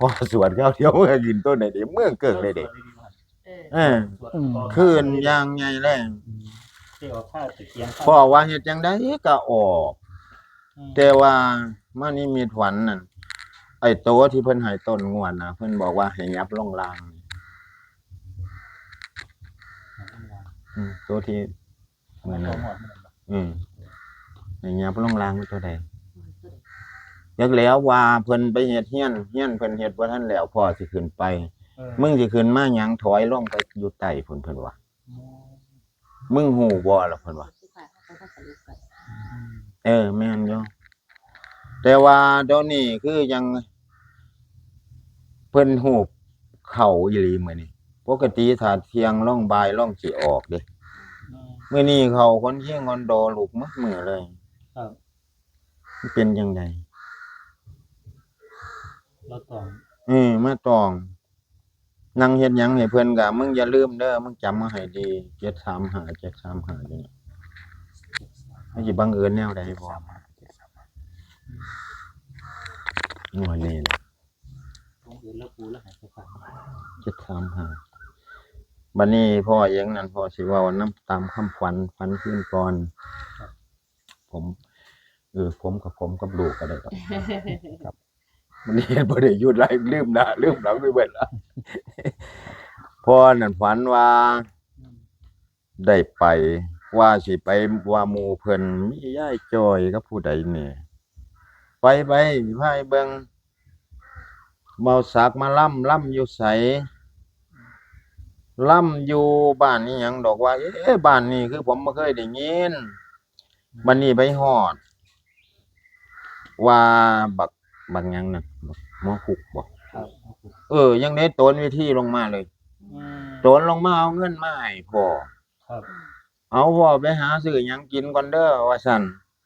ພໍສວດຄາວດຽວ ມັນກໍຂຶ້ນຕົ້ນໄດ້ເດ້ ເມືອງເກີກໄດ້ເດ້. ເອີ ເອີ ສວດ ອືມ ຂຶ້ນຢ່າງໃຫຍ່ເລີຍ. ອືມ ຊິອອກທ່າຊິຂຽນ ພໍວ່າເຮັດຈັ່ງໃດກໍອອກ. ອືມ ແຕ່ວ່າມານິມິດຝັນນັ້ນ ໄອ້ໂຕທີ່ເພິ່ນໃຫ້ຕົ້ນງວດນະ ເພິ່ນບອກວ່າໃຫ້ຫຍັບລົງລ່າງ. ອືມ ໂຕທີ່ ມື້ນັ້ນ ອືມ ໃຫ້ຫຍັບລົງລ່າງ ໂຕໃດ? ຈັກແລ້ວວ່າເພິ່ນໄປເຮັດເຮືອນ ເຮືອນເພິ່ນເຮັດບໍ່ທັນແລ້ວ ພໍ່ຊິຂຶ້ນໄປ. ເອີ ມຶງຊິຂຶ້ນມາຫຍັງ? ຖອຍລົງໄປຢູ່ໃຕ້ພຸ້ນ ເພິ່ນວ່າ. ອືມ ມຶງຮູ້ບໍ່ລະ? ເພິ່ນວ່າ. ອືມ ເອີ ແມ່ນຢູ່. ແຕ່ວ່າດຽວນີ້ຄືຍັງເພິ່ນຮູບເຂົ້າອີ່ຫຼີມື້ນີ້. ປົກກະຕິຖ້າທ່ຽງລອງບ່າຍລອງຊິອອກເດ້. ອືມ ມື້ນີ້ເຂົ້າຄົນຄຽງຄົນໂດລຸກໝົດມື້ເລີຍ. ຄັບ ມັນເປັນຈັ່ງໃດ? ລາວຕ້ອງ ເອີ ມາຕ້ອງ. ນັ່ງເຮັດຫຍັງໃຫ້ເພິ່ນກະ ມຶງຢ່າລືມເດີ ມຶງຈຳມາໃຫ້ດີ ເຈັດສາມຫ້າ ເຈັດສາມຫ້າ ຢູ່ນີ້ ມັນຊິບັງເອີນແນວໃດພໍ່? ງວດນີ້ນະ ບັງເອີນແລ້ວປູລະໃຫ້ໄປຟັງ ເຈັດສາມຫ້າ. ບັດນີ້ພໍ່ເອງນັ້ນ ພໍ່ຊິເວົ້ານຳຕາມຄຳຝັນ ຝັນຄືນກ່ອນ. ຜົມ ເອີ ຜົມກັບຜົມກັບລູກກໍໄດ້ດອກ. ມັນເຮັດບໍ່ໄດ້ຢຸດຫຼາຍ ລືມໜ້າລືມຫຼັງໄປເບິດລະ. ພໍ່ນັ້ນຝັນວ່າ ອືມ ໄດ້ໄປ ວ່າຊິໄປວ່າໝູ່ເພິ່ນ ມີຍາຍຈ່ອຍກັບຜູ້ໃດແດ່ ໄປ ໄປ ພາໃຫ້ເບິ່ງ ເວົ້າສັກມາລຳ ລຳຢູ່ໃສ? ລຳຢູ່ບ້ານອີ່ຫຍັງດອກວ່າ ເອ ບ້ານນີ້ຄືຜົມບໍ່ເຄີຍໄດ້ຍິນ. ບັດນີ້ໄປຮອດ ວ່າບັກ ບັກຫຍັງນະ ບັກ ໝໍຄຸກບໍ? ເອີ ຍັງໄດ້ໂຕນເວທີລົງມາເລີຍ. ອືມ ໂຕນລົງມາເອົາເງິນມາໃຫ້ພໍ່. ຄັບ ເອົາ ພໍ່ໄປຫາຊື້ຫຍັງກິນກ່ອນເດີ ວ່າຊັ້ນ.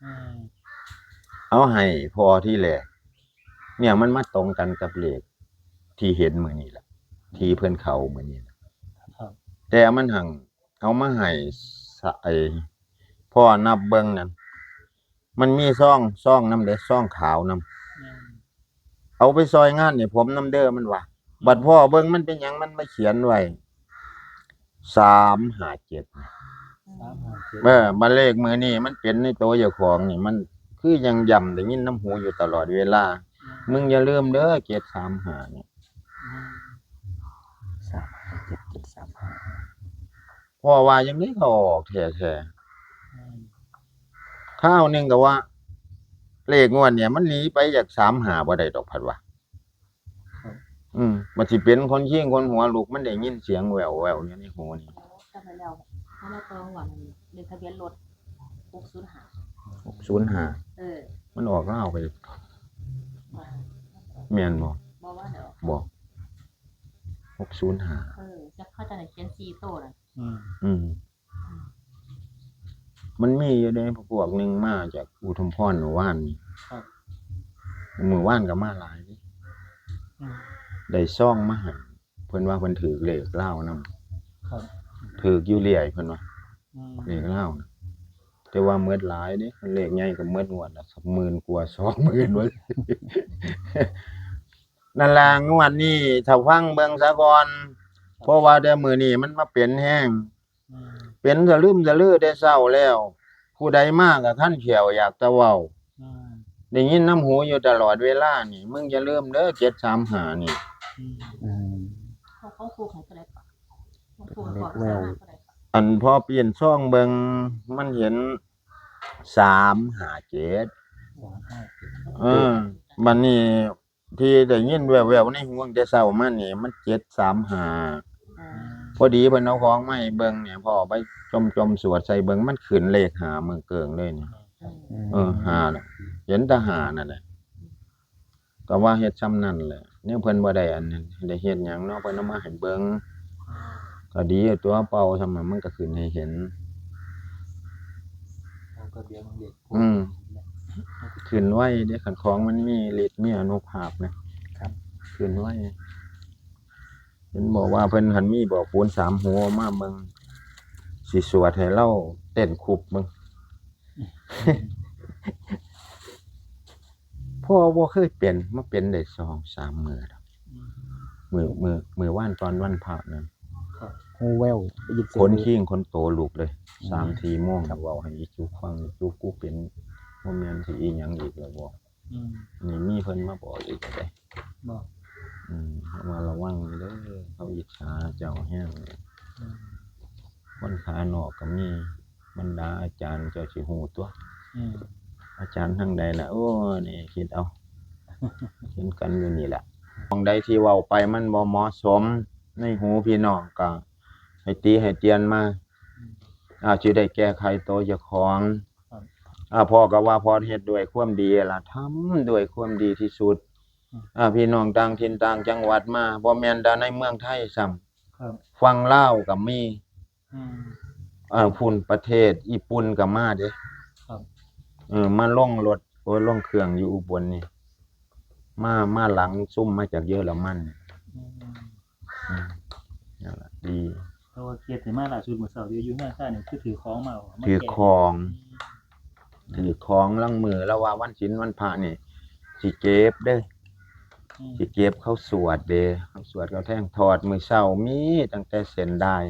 ອືມ ເອົາໃຫ້ພໍ່ທີແລກ ເນຍ ມັນມາຕົງກັນກັບເລກທີ່ເຫັນມື້ນີ້ລະ ທີ່ເພິ່ນເຂົ້າມື້ນີ້ລະ. ຄັບ ແຕ່ມັນຫັ້ນ ເອົາມາໃຫ້ສະ ໄອ້ ພໍ່ນັບເບິ່ງນັ້ນ ມັນມີຊອງ ຊອງນຳເດ້ ຊອງຂາວນຳ. ອືມ ເອົາໄປຊ່ອຍງານໃຫ້ຜົມນຳເດີ ມັນວ່າ. ອືມ ບັດພໍ່ເບິ່ງ ມັນເປັນຫຍັງ ມັນມາຂຽນໄວ້ ສາມຫ້າເຈັດ. ສາມຫ້າເຈັດ ເອີ ບັດເລກມື້ນີ້ມັນເປັນໃນໂຕເຈົ້າຂອງນີ້ ມັນຄືຍັງຢ້ຳໄດ້ຍິນນຳຫູຢູ່ຕະຫຼອດເວລາ. ອືມ ມຶງຢ່າລືມເດີ ເຈັດສາມຫ້ານີ້. ອືມ ສາມຫ້າເຈັດ ເຈັດສາມຫ້າ ພໍ່ວ່າຈັ່ງໃດກໍອອກແທ້ໆ. ອືມ ຄາວໜຶ່ງກໍວ່າ ເລກງວດນີ້ມັນໜີໄປຈາກສາມຫ້າບໍ່ໄດ້ດອກ ພັດວ່າ. ຄັບ ອືມ ມັນຊິເປັນຄົນຄຽງຄົນຫົວລຸກ ມັນໄດ້ຍິນສຽງແວ່ວໆຢູ່ໃນຫູນີ້. ໂອ້ ຈຳໄດ້ແລ້ວ ເຮົາມາຕໍ່ງວດ ເລກທະບຽນລົດ ຫົກສູນຫ້າ ຫົກສູນຫ້າ. ເອີ ມັນອອກລາວໄປ ບໍ່ ແມ່ນບໍ່? ບໍ່ວ່າດອກ ບໍ່ ຫົກສູນຫ້າ. ເອີ ຈັກເຂົາເຈົ້າໄດ້ຂຽນສີ່ໂຕນັ້ນ. ອືມ ອືມ ມັນມີຢູ່ເດ້ ພວກໜຶ່ງມາຈາກອຸທຸມພອນມື້ວານນີ້. ຄັບ ມື້ວານກໍມາຫຼາຍເດ້. ອືມ ໄດ້ຊອງມາໃຫ້ ເພິ່ນວ່າເພິ່ນຖືກເລກລາວນຳ. ຄັບ ຖືກຢູ່ເລື້ອຍເພິ່ນວ່າ. ອືມ ເລກລາວນະ ແຕ່ວ່າໝົດຫຼາຍເດ້ ເລກໃຫຍ່ກໍໝົດງວດລະ ໝື່ນກວ່າ ສອງໝື່ນ ວ່າ ນັ້ນລະ ງວດນີ້ຖ້າຟັງເບິ່ງສາກ່ອນ ເພາະວ່າແຕ່ມື້ນີ້ມັນມາເປັນແຮງ. ອືມ ເປັນສະລຶມສະລືແຕ່ເຊົ້າແລ້ວ ຜູ້ໃດມາກໍຄັນແຂ້ວຢາກແຕ່ເວົ້າ. ອືມ ໄດ້ຍິນນຳຫູຢູ່ຕະຫຼອດເວລານີ້ ມຶງຢ່າລືມເດີ ເຈັດສາມຫ້ານີ້. ອືມ ອືມ ຂອງ ຂອງຄູໃຫ້ເທົ່າໃດເກາະ? ຂອງຄູ ເລກແວວ ສາມຫ້າເທົ່າໃດເກາະ? ອັນພໍປ່ຽນຊອງເບິ່ງ ມັນເຫັນສາມຫ້າເຈັດ. ສາມຫ້າເຈັດ ເອີ ບັດນີ້ ທີ່ໄດ້ຍິນແວ່ວໆໃນຫູຕັ້ງແຕ່ເຊົ້າມານີ້ ມັນເຈັດສາມຫ້າ. ອືມ ພໍດີເພິ່ນເອົາຂອງມາໃຫ້ເບິ່ງນີ້ ພໍໄປຈົ່ມໆສວດໃສ່ເບິ່ງ ມັນຂຶ້ນເລກຫ້າເມືອງເກີງເລີຍນີ້. ອືມ ເອີ ຫ້ານະ ເຫັນແຕ່ຫ້ານັ້ນແຫຼະ ກໍວ່າເຮັດຊ່ຳນັ້ນແຫຼະ ແນວເພິ່ນບໍ່ໄດ້ອັນນັ້ນ ໄດ້ເຮັດຫຍັງເນາະ ເພິ່ນເອົາມາໃຫ້ເບິ່ງ ກໍດີຕົວະ ເປົ່າຊ່ຳນັ້ນມັນກໍຂຶ້ນໃຫ້ເຫັນ. ເອົາກະເບຍມາເລກ ອືມ ຂຶ້ນໄວເດ້ ຄັນຂອງມັນມີລິດມີອານຸພາບນະ. ຄັບ ຂຶ້ນໄວ ເຫັນບອກວ່າເພິ່ນຄັນມີບອກປູນສາມຫົວມາເບິ່ງ ຊິສວດໃຫ້ລາວເຕັ້ນຄຸບເບິ່ງ. ພໍ່ບໍ່ເຄີຍເປັນ ມາເປັນໄດ້ສອງສາມມື້ແລ້ວ. ມື້ ມື້ ມື້ວານຕອນວັນພະນະ ครับ ฮู้ແວ່ວ ໄດ້ຍິນສຽງ ຂົນຄີງຂົນໂຕລຸກເລີຍ ອືມ ສາມສີ່ໂມງ ເວົ້າໃຫ້ອີຈຸກຟັງ ອີຈຸກ ກູເປັນ ບໍ່ແມ່ນຊິອີ່ຫຍັງອີກແລ້ວບໍ່ ອືມ ນີ້ມີເພິ່ນມາບອກອີກແລ້ວເດ້ ບໍ່ ອືມ ເຮົາວ່າລະວັງເດີ ເຂົາອິດສາເຈົ້າແຮງ ອືມ ຄົນຂານອກກໍມີ ບັນດາອາຈານເຈົ້າຊິຮູ້ຕົວະ ອືມ ອາຈານທາງໃດລະ ໂອ້ ນີ້ຄິດເອົາ ເຫັນກັນຢູ່ນີ້ລະ ໝ່ອງໃດທີ່ເວົ້າໄປມັນບໍ່ເໝາະສົມໃນຫູພີ່ນ້ອງ ກໍໃຫ້ຕິໃຫ້ຕຽນມາ ອືມ ອາ ຊິໄດ້ແກ້ໄຂໂຕເຈົ້າຂອງ ອາ ພໍ່ກໍວ່າພໍ່ເຮັດດ້ວຍຄວາມດີລະ ທຳດ້ວຍຄວາມດີທີ່ສຸດ ອືມ ອາ ພີ່ນ້ອງຕ່າງຖິ່ນຕ່າງຈັງຫວັດມາ ບໍ່ແມ່ນແຕ່ໃນເມືອງໄທຊ້ຳ ຝັ່ງລາວກໍມີ ອືມ ເອີ ພຸ້ນປະເທດຍີ່ປຸ່ນກໍມາເດ້ ເອີ ມາລົງລົດ ໂອ້ຍ ລົງເຄື່ອງຢູ່ອຸບົນນີ້ ມາ ມາຫຼັງຊຸມມາຈາກເຢຍລະມັນ ອືມ ອືມ ນັ້ນລະ ດີ ເພາະວ່າເຂດທີ່ມາລ່າສຸດມື້ເຊົ້າຢູ່ ຢູ່ເຮືອນຊານີ້ ຄືຖືຂອງມາ ມາແກ້ ຖືຂອງ ອືມ ຖືຂອງ ລາງມື້ລາວວ່າວັນສິນວັນພະນີ້ ຊິເກັບເດ້ ອືມ ຊິເກັບ ເຂົາສວດເດ້ ເຂົາສວດເຂົາແທງ ທອດມື້ເຊົ້າ ມີຕັ້ງແຕ່ເສັ້ນດ້າຍ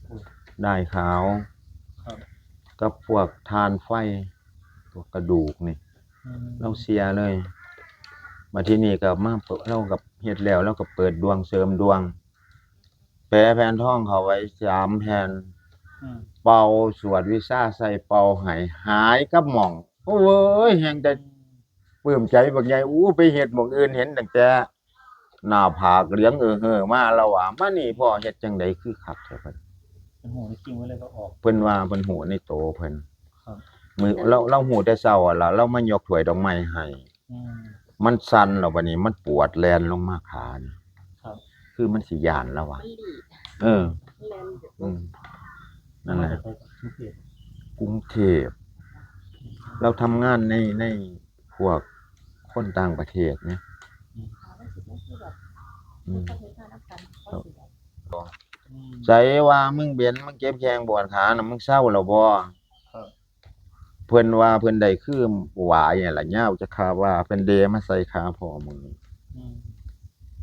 ໂອ້ຍ ດ້າຍຂາວ ກັບພວກຖ່ານໄຟ ພວກກະດູກນີ້ ອືມ ລາວເສຍເລີຍ ບັດທີນີ້ກໍມາ ເປີດ ລາວກໍເຮັດແລ້ວ ລາວກໍເປີດດວງ ເສີມດວງ ແປແຜ່ນທອງເຂົ້າໄວ້ສາມແຜ່ນ ອືມ ເປົ່າສວດວິຊາໃສ່ ເປົ່າໃຫ້ ຫາຍກັບໝ້ອງ ໂອ້ຍ ແຮ່ງແຕ່ ປຶ້ມໃຈບັກໃຫຍ່ ອູ້ ໄປເຮັດໝ່ອງອື່ນເຫັນຕັ້ງແຕ່ໜ້າຜາກເຫຼືອງເອີເຮີມາ ລາວວ່າ ມານີ້ພໍ່ເຮັດຈັ່ງໃດຄືຄັກແທ້ ເພິ່ນ ເພິ່ນຮູ້ໃນຈິງເພິ່ນເລີຍກໍອອກ ເພິ່ນວ່າເພິ່ນຮູ້ໃນໂຕເພິ່ນ ມື້ລາວ ລາວຮູ້ແຕ່ເຊົ້າຫັ້ນລະ ລາວມາຍົກຖ້ວຍດອກໄມ້ໃຫ້ ອືມ ມັນສັ່ນແລ້ວ ບັດນີ້ມັນປວດແລ່ນລົງມາຂານີ້ ຄືມັນຊິຢ້ານລາວວ່າ ເອີ ອືມ ນັ້ນແຫຼະ ມາຈາກໃສ? ກຸງເທບ ກຸງເທບ ລາວທຳງານໃນ ໃນ ພວກຄົນຕ່າງປະເທດນະ ອືມ ອືມ ໃສວ່າມຶງເປັນ ມຶງເຈັບແຂ້ງປວດຂານະ ມຶງເຊົາແລ້ວບໍ່? ເພິ່ນວ່າເພິ່ນໄດ້ຄືຫວາຍຫັ້ນລະ ຍາວຈັກຄາວາ ເພິ່ນເດມາໃສ່ຂາພໍ່ມື້ນີ້ ອືມ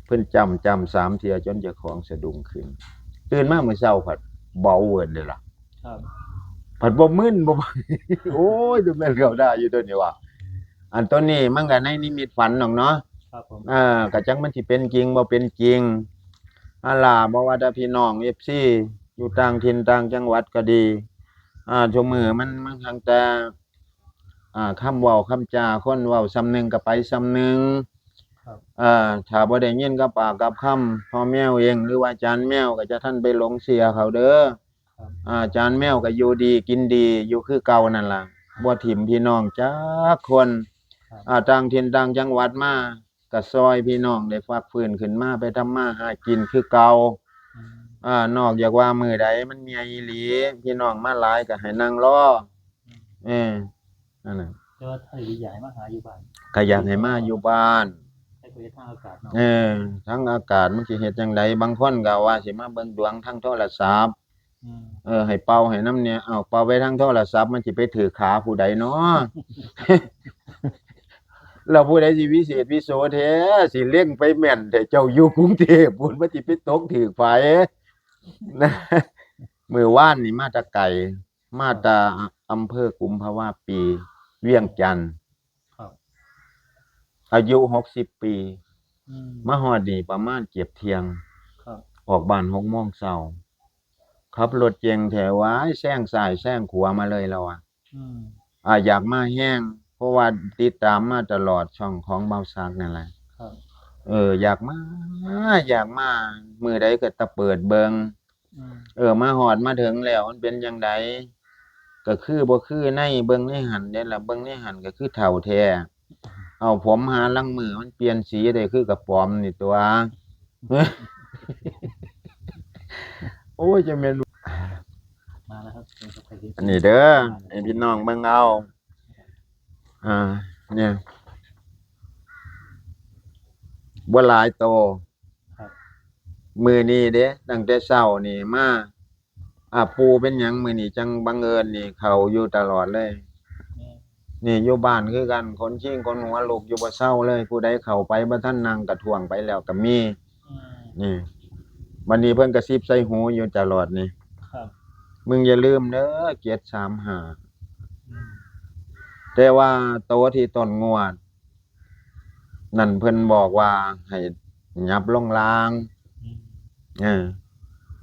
ເພິ່ນຈ້ຳ ຈ້ຳສາມເທື່ອຈົນເຈົ້າຂອງສະດຸ້ງຂຶ້ນ ຕື່ນມາມື້ເຊົ້າພັດເບົາເວີນເດ້ລະ ພັດບໍ່ມຶນບໍ່ ໂອ້ຍ ໂຕແມ່ນເຂົາໄດ້ຢູ່ໂຕນີ້ວ່າ ອັນໂຕນີ້ມັນກໍໃນນິມິດຝັນດອກເນາະ ເອີ ກໍຈັກມັນຊິເປັນຈິງບໍ່ເປັນຈິງ ອັນລະ ບໍ່ວ່າແຕ່ພີ່ນ້ອງເອັຟຊີຢູ່ຕ່າງຖິ່ນຕ່າງຈັງຫວັດກໍດີ ອ່າ ຊຸມື້ມັນ ມັນທັງແຕ່ ອ່າ ຄຳເວົ້າຄຳຈາ ຄົນເວົ້າສ່ຳໜຶ່ງກໍໄປສ່ຳໜຶ່ງ ເອີ ຖ້າບໍ່ໄດ້ຍິນກັບປາກກັບຄຳ ພໍ່ແມວເອງ ຫຼືວ່າຈານແມວກໍຈະທັນໄປຫຼົງເຊື່ອເຂົາເດີ ອາຈານແມວກໍຢູ່ດີກິນດີຢູ່ຄືເກົ່ານັ້ນລະ ບໍ່ຖິ້ມພີ່ນ້ອງຈັກຄົນ ອ່າ ຕ່າງຖິ່ນຕ່າງຈັງຫວັດມາ ກໍຊ່ອຍພີ່ນ້ອງໄດ້ຟັກຟື້ນຂຶ້ນມາໄປທຳມາຫາກິນຄືເກົ່າ ອ່າ ນອກຈາກວ່າມື້ໃດມັນເມື່ອຍອີ່ຫຼີ ພີ່ນ້ອງມາຫຼາຍກໍໃຫ້ນັ່ງລໍ ເອີ ນັ້ນນະ ແຕ່ວ່າຖ້າຢາກໃຫ້ມາຫາຢູ່ບ້ານ ກໍຢາກໃຫ້ມາຢູ່ບ້ານ ໃຫ້ເຮັດທາງອາກາດເນາະ ເອີ ທາງອາກາດມັນຊິເຮັດຈັ່ງໃດ ບາງຄົນກໍວ່າຊິມາເບິ່ງດວງທາງໂທລະສັບ ອືມ ເອີ ໃຫ້ເປົ່າໃຫ້ນຳແດ່ ເອົາ ເປົ່າໄປທາງໂທລະສັບ ມັນຊິໄປຖືກຂາຜູ້ໃດເນາະ ແລ້ວຜູ້ໃດຊິວິເສດວິໂສແທ້ ຊິເລັງໄປແມ່ນແທ້ ເຈົ້າຢູ່ກຸງເທບພຸ້ນ ມັນຊິໄປຕົກຖືກໃຜ ມື້ວານນີ້ມາແຕ່ໄກ ມາແຕ່ອຳເພີກຸມພະວາປີ ວຽງຈັນ ອາຍຸຫົກສິບປີ ອືມ ມາຮອດນີ້ປະມານກຽບທ່ຽງ ອອກບ້ານຫົກໂມງເຊົ້າ ຂັບລົດເຈັ້ງແທ້ ຫວາຍ ແຊງຊ້າຍແຊງຂວາມາເລີຍລາວວ່າ ອືມ ອາ ຢາກມາແຮງ ເພາະວ່າຕິດຕາມມາຕະຫຼອດ ຊ່ອງຂອງບ່າວສັກນັ້ນແຫຼະ ເອີ ຢາກມາ ຢາກມາ ມື້ໃດກໍຕະເປີດເບິ່ງ ອືມ ເອີ ມາຮອດມາເຖິງແລ້ວ ມັນເປັນຈັ່ງໃດ ກໍຄືບໍ່ຄືໃນ ເບິ່ງໃນຫັ້ນເດ້ລະ ເບິ່ງໃນຫັ້ນກໍຄືເຖົ້າແທ້ ເອົາ ຜົມຫາລາງມື້ມັນປ່ຽນສີໄດ້ຄືກະປອມນີ້ຕົວະ ໂອ້ຍ ຈະແມ່ນ ມາແລ້ວຄັບ ອັນນີ້ເດີ ໃຫ້ພີ່ນ້ອງເບິ່ງເອົາ ອ່າ ນີ້ ບໍ່ຫຼາຍໂຕ ມື້ນີ້ເດ້ ຕັ້ງແຕ່ເຊົ້ານີ້ມາ ອາ ປູ່ເປັນຫຍັງມື້ນີ້ຈັ່ງບັງເອີນນີ້ເຂົ້າຢູ່ຕະຫຼອດເລີຍ ແມ່ນ ນີ້ຢູ່ບ້ານຄືກັນ ຂົນຄີງຂົນຫົວລຸກຢູ່ບໍ່ເຊົາເລີຍ ຜູ້ໃດເຂົ້າໄປບໍ່ທັນນັ່ງກະທ້ວງໄປແລ້ວກະມີ. ອືມ ນີ້ ບັດນີ້ເພິ່ນກະຊິບໃສ່ຫູຢູ່ຕະຫຼອດນີ້. ຄັບ ມຶງຢ່າລືມເດີ ເຈັດສາມຫ້າ. ອືມ ແຕ່ວ່າໂຕທີ່ຕົ້ນງວດ ນັ້ນເພິ່ນບອກວ່າໃຫ້ຫຍັບລົງລ່າງ. ອືມ ເອີ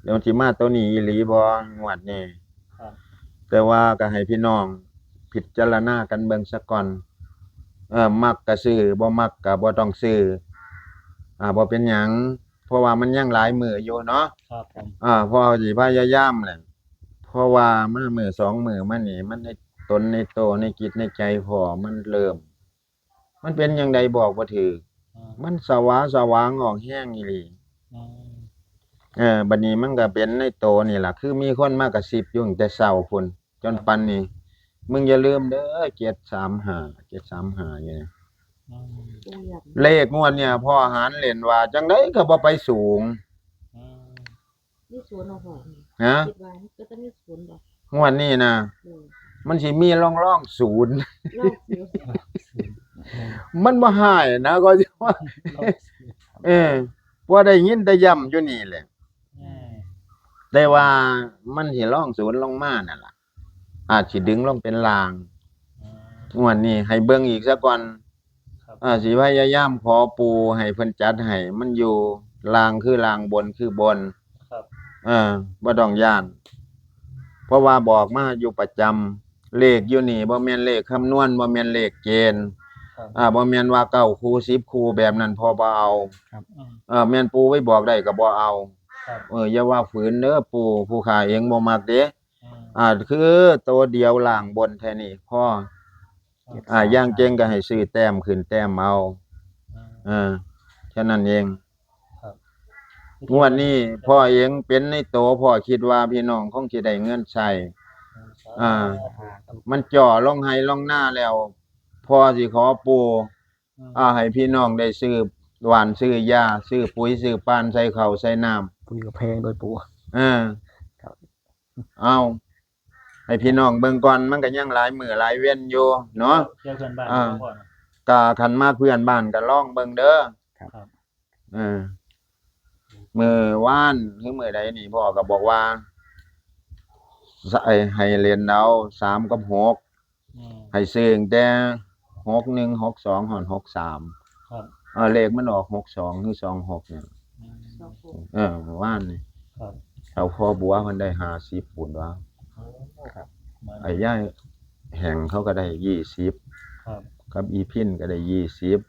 ແລ້ວມັນຊິມາໂຕນີ້ອີ່ຫຼີບໍ່ງວດນີ້? ຄັບ ແຕ່ວ່າກໍໃຫ້ພີ່ນ້ອງພິຈາລະນາກັນເບິ່ງສາກ່ອນ. ເອີ ມັກກໍຊື້ ບໍ່ມັກກໍບໍ່ຕ້ອງຊື້. ອ່າ ບໍ່ເປັນຫຍັງ ເພາະວ່າມັນຍັງຫຼາຍມື້ຢູ່ເນາະ. ຄັບຜົມ ອ່າ ເພາະເຮົາຊິພະຍາຍາມແຫຼະ ເພາະວ່າມາມື້ສອງມື້ມານີ້ ມັນໃນຕົນໃນໂຕໃນຈິດໃນໃຈພໍ່ມັນເລີ່ມ ມັນເປັນຈັ່ງໃດບອກບໍ່ຖືກ. ອືມ ມັນສະຫວາສະຫວາງອອກແຮງອີ່ຫຼີ. ອືມ ເອີ ບັດນີ້ມັນກໍເປັນໃນໂຕນີ້ລະ ຄືມີຄົນມາກະຊິບຢູ່ຕັ້ງແຕ່ເຊົ້າພຸ້ນ ຈົນປານນີ້. ມຶງຢ່າລືມເດີ ເຈັດສາມຫ້າ ເຈັດສາມຫ້າ ຢູ່ນີ້. ອືມ ເລກງວດນີ້ພໍ່ຫານເຫຼັ້ນວ່າຈັ່ງໃດກໍບໍ່ໄປສູງ. ອືມ ມີສູນບໍ່ພໍ່? ຮະ? ຄິດວ່າມັນກໍຕ້ອງມີສູນບໍ່? ງວດນີ້ນະ ອືມ ມັນຊິມີລອງໆສູນ ລອງສູນ ມັນບໍ່ຮ້າຍນະ ກໍຊິວ່າ ລອງສູນ ເອີ ເພາະໄດ້ຍິນແຕ່ຢ້ຳຢູ່ນີ້ແຫຼະ. ອືມ ແຕ່ວ່າມັນຊິລອງສູນລົງມານັ້ນລະ ອາດຊິດຶງລົງເປັນລ່າງ. ອືມ ງວດນີ້ໃຫ້ເບິ່ງອີກສາກ່ອນ. ຄັບ ເອີ ຊິພະຍາຍາມຂໍປູ່ໃຫ້ເພິ່ນຈັດໃຫ້ ມັນຢູ່ລ່າງຄືລ່າງ ບົນຄືບົນ. ຄັບ ເອີ ບໍ່ຕ້ອງຢ້ານ ເພາະວ່າບອກມາຢູ່ປະຈຳ ເລກຢູ່ນີ້ບໍ່ແມ່ນເລກຄຳນວນ ບໍ່ແມ່ນເລກເກນ. ຄັບ ອ່າ ບໍ່ແມ່ນວ່າເກົ້າຄູ່ ສິບຄູ່ແບບນັ້ນພໍ່ບໍ່ເອົາ. ຄັບ ອືມ ເອີ ແມ່ນປູ່ໄວ້ບອກໄດ້ກໍບໍ່ເອົາ. ຄັບ ເອີ ຢ່າວ່າຝືນເດີ ປູ່ ຜູ້ຂ້າເອງບໍ່ມັກເດ້. ອືມ ອ່າ ຄືໂຕດຽວລ່າງບົນແທ້ນີ້ພໍ. ອ່າ ຢ່າງເກັ່ງກໍໃຫ້ຊື້ແຕ້ມຂຶ້ນແຕ້ມເອົາ. ອືມ ເອີ ແຄ່ນັ້ນເອງ. ຄັບ ງວດນີ້ພໍ່ເອງເປັນໃນໂຕ ພໍ່ຄິດວ່າພີ່ນ້ອງຄົງຊິໄດ້ເງິນໃຊ້. ອືມ ອ່າ ສາທຸ ມັນຈ່ອລງໄຮ່ລງນາແລ້ວ ພໍ່ຊິຂໍປູ່ ອືມ ອ່າ ໃຫ້ພີ່ນ້ອງໄດ້ຊື້ຫວ່ານຊື້ຢາ ຊື້ປຸ໋ຍຊື້ປານ ໃສ່ເຂົ້າໃສ່ນ້ຳ. ປຸ໋ຍກໍແພງດ້ວຍປູ່. ເອີ ເອົາ ໃຫ້ພີ່ນ້ອງເບິ່ງກ່ອນ ມັນກໍຍັງຫຼາຍມື້ຫຼາຍເວັນຢູ່ເນາະ. ເພື່ອນບ້ານ ອ່າ ກໍພໍນະ ກໍຄັນມາເພື່ອນບ້ານກໍລອງເບິ່ງເດີ. ຄັບ ເອີ ມື້ວານ ຫຼື ມື້ໃດນີ້ ພໍ່ກໍບອກວ່າ ໃຫ້ ໃຫ້ເຫຼັ້ນເອົາສາມກັບຫົກ. ອືມ ໃຫ້ຊື້ຕັ້ງແຕ່ຫົກໜຶ່ງ ຫົກສອງ ຮອດ ຫົກສາມ. ຄັບ ເອີ ເລກມັນອອກຫົກສອງ ຫຼື ສອງຫົກນີ້. ອືມ ເອີ ມື້ວານນີ້. ຄັບ ເຖົ້າພໍ່ບົວເພິ່ນໄດ້ຫ້າສິບພຸ້ນວ່າ. ໂອ້ ຄັບ ໄອ້ຍາຍແຫງເຂົາກໍໄດ້ຍີ່ສິບ. ຄັບ ກັບອີພິນກໍໄດ້ຍີ່ສິບ.